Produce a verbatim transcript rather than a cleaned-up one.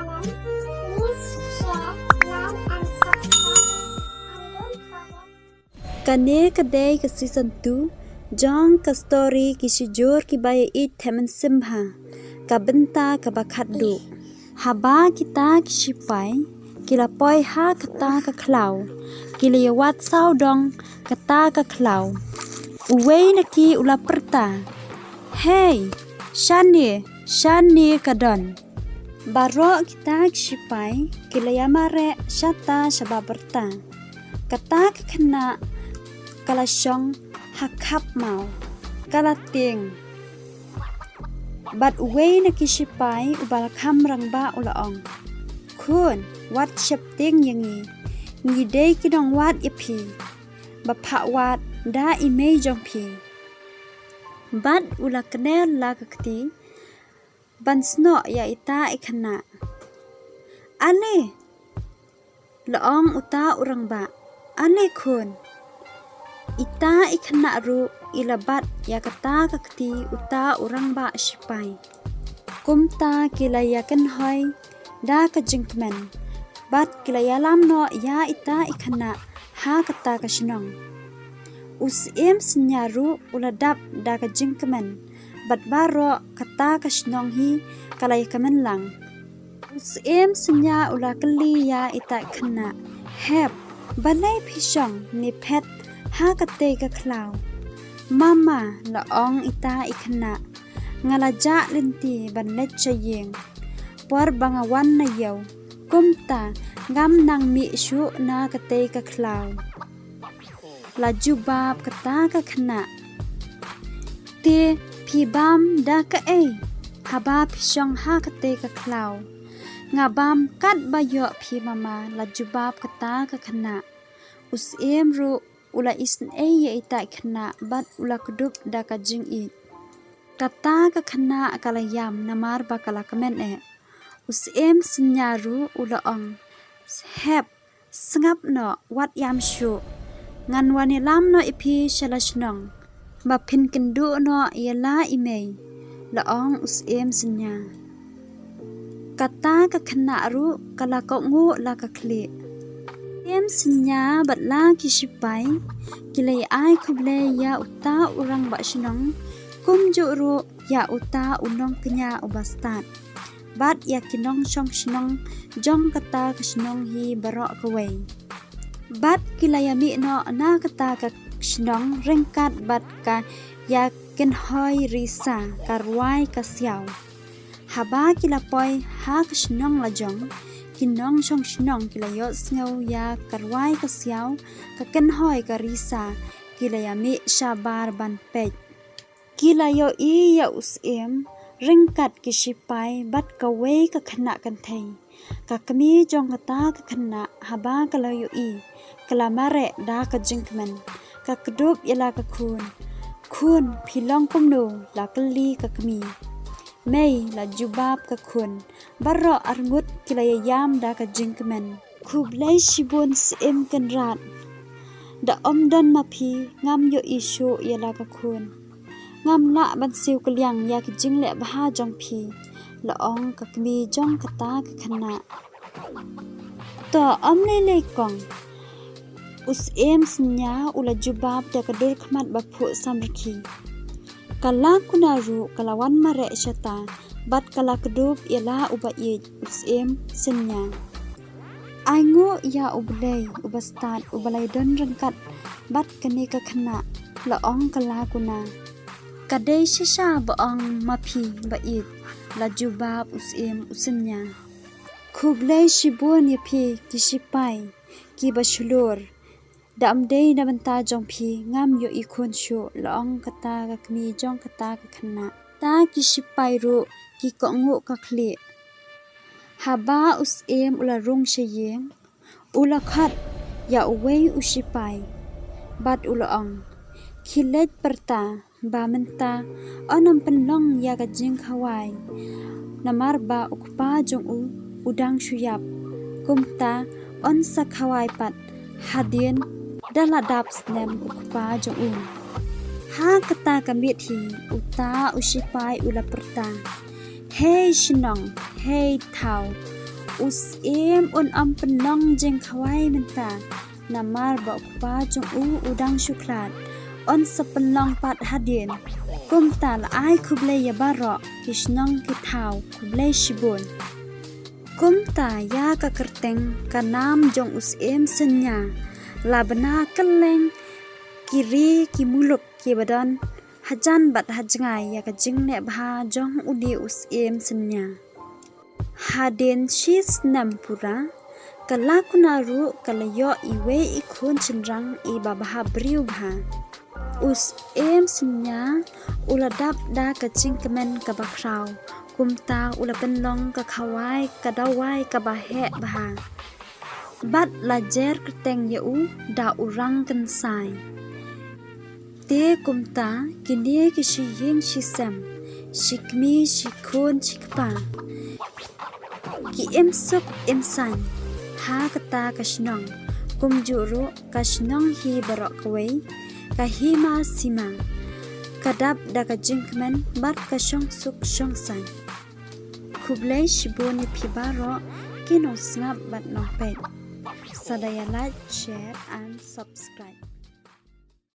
Please share, like and subscribe and don't forget. Kane ka dei ka season two jong ka story Ki shijur kiba ïeit te mynsiem bha, ka bynta kaba khatduh. Haba kita ki shipai ki la poi ha kata ka khlaw, ki la ïawad sawdong kata ka khlaw. Uwei na ki u la pyrta, "Hei, shane, shane ka don." Baroh kita ki shipai ki la ïamareh shata shaba pyrta. Kata ka khynnah ka la shong ha khap maw, ka la tieng. Bad uwei na ki shipai uba la kham rangbah u la ong, "Khun, wat sheptieng ïa ngi. Ngi dei ki nongwad ïa phi, ba phah wad da i mei jong phi." Bad u la kner la ka kti ban snoh ïa ita i khynnah. "Ale," la ong uta u rangbah, "ale khun." Ita i khynnah ruh i la bat ïa kata ka kti uta u rangbah shipai. Kumta ki la ïakynhoi da ka jingkmen bad ki la ïalam noh ïa ita i khynnah ha kata ka shnong. U Syiem Synñia ruh u la dap da ka jingkmen bad baroh kata ka shnong hi ka la ïakmen lang. U Syiem Synñia u la kylli ïa ita i khynnah, "Hep, balei phi shong ne phet ha katei ka khlaw?" "Mama," la ong ita i khynnah, "nga la jah lynti ban leit sha ïing. Por ba nga wan na ïew, kumta ngam nang mih shuh na katei ka khlaw." La jubab kata ka khynnah, "Te phi bam da kaei haba phi shong ha katei ka khlaw?" "Nga bam katba ïoh phi mama," la jubab kata ka khynnah. U Syiem ruh u la isynei ïa ita i khynnah bad u la kdup da ka jingïeit. Kata ka khynnah ka la ïam namar ba ka la kmen eh. U Syiem Synñia ruh u la ong, "Hep, sngap noh, wat ïam shuh. Ngan wan ïalam noh ïa phi sha la shnong ba phin kynduh noh ïa la i mei," la ong u Syiem Synñia. Kata ka khynnah ruh ka la kohnguh la ka khlieh. Syiem Synñia bad la ki shipai ki la ïa ai khublei ïa uta u rangbah shnong kumjuh ruh ïa uta u nongkñia uba stad bad ïa ki nongshong shnong jong kata ka shnong hi baroh kawei. Bad ki la ïa mih noh na kata ka shnong ryngkat bad ka ïakynhoi risa, ka rwai ka siaw. Haba ki la poi ha ka shnong lajong, ki nongshong shnong ki la ïohsngew ïa ka rwai ka siaw, ka kynhoi ka risa, ki la ïa mih shabar ban peit. Ki la ïohi ïa u Syiem ryngkat ki shipai bad kawei ka khynnah kynthei. Ka kmie jong kata ka khynnah haba ka la ïohi, ka la mareh da ka jingkmen. Ka kdup ïa la ka khun. "Khun, phi long kumno?" la kylli ka kmie. "Mei," la jubab ka khun. Baroh arngut ki la ïa ïam da ka jingkmen. "Khublei shibun Syiem Kynrad. Da ym don ma phi ngam ïohi shuh ïa la ka khun. Ngam lah ban siew kylliang ïa ki jingleh bha jong phi," la ong ka kmie jong kata ka khynnah. "To ym lei lei kong," u Syiem Synñia u la jubab da ka dur khmat ba phuh samrkhie. Ka la kuna ruh ka la wan mareh shata bad ka la kdup ïa la uba ïeit u Syiem Synñia. "Ainguh ïa U Blei uba stad uba la ïadon ryngkat bad kane ka khynnah," la ong ka la kuna. "Ka dei shisha ba ong ma phi ba ïeit," la jubab u Syiem u Synñia. "Khublei shibun ïa phi ki shipai kiba shlur. Da ym dei na bynta jong phi ngam ïohi khun shuh," la ong kata ka kmie jong kata ka khynnah. Ta ki shipai ruh ki kohnguh ka khlieh. Haba u Syiem u la rung sha ïing, u la khot ïa uwei u shipai bad u la ong, "Khie leit pyrta ba mynta yn ym pynlong ïa ka jingkhawai, namar ba u kpa jong u u dang shu ïap. Kumta yn sa khawai pat hadien da la dap snem u kpa jong u." Ha kata ka miet hi uta u shipai u la pyrta, "Hei shnong, hei thaw, U Syiem un ym pynlong jingkhawai mynta, namar ba u kpa jong u u dang shu khlad. Un sa pynlong pat hadien. Kumta la ai khublei ïa baroh ki shnong ki thaw, khublei shibun. Kumta ïa ka kyrteng ka nam jong u Syiem Synñia la bna kylleng ki ri ki muluk kiba don hajan bad hajngai ïa ka jingleh bha jong une u Syiem Synñia. Hadien shi snem pura, ka Lakuna ruh ka la ïoh iwei i khun shynrang iba bha briew bha. U Syiem Synñia u la dap da ka jingkmen kaba khraw, kumta u la pynlong ka khawai ka dawai kaba heh bha. Bad la jer kyrteng ïa u da u Rangkynsai. Te kumta kine ki shi ïing shi sem, shi kmie shi khun shi kpa, ki im suk im saiñ ha kata ka shnong. Kumjuh ruh ka shnong hi baroh kawei, ka hima sima, ka dap da ka jingkmen bad ka shongsuk shongsaiñ. Khublei shibun ïa phi baroh ki nongsngap bad nongpeit. Sa da ïa like, share and subscribe.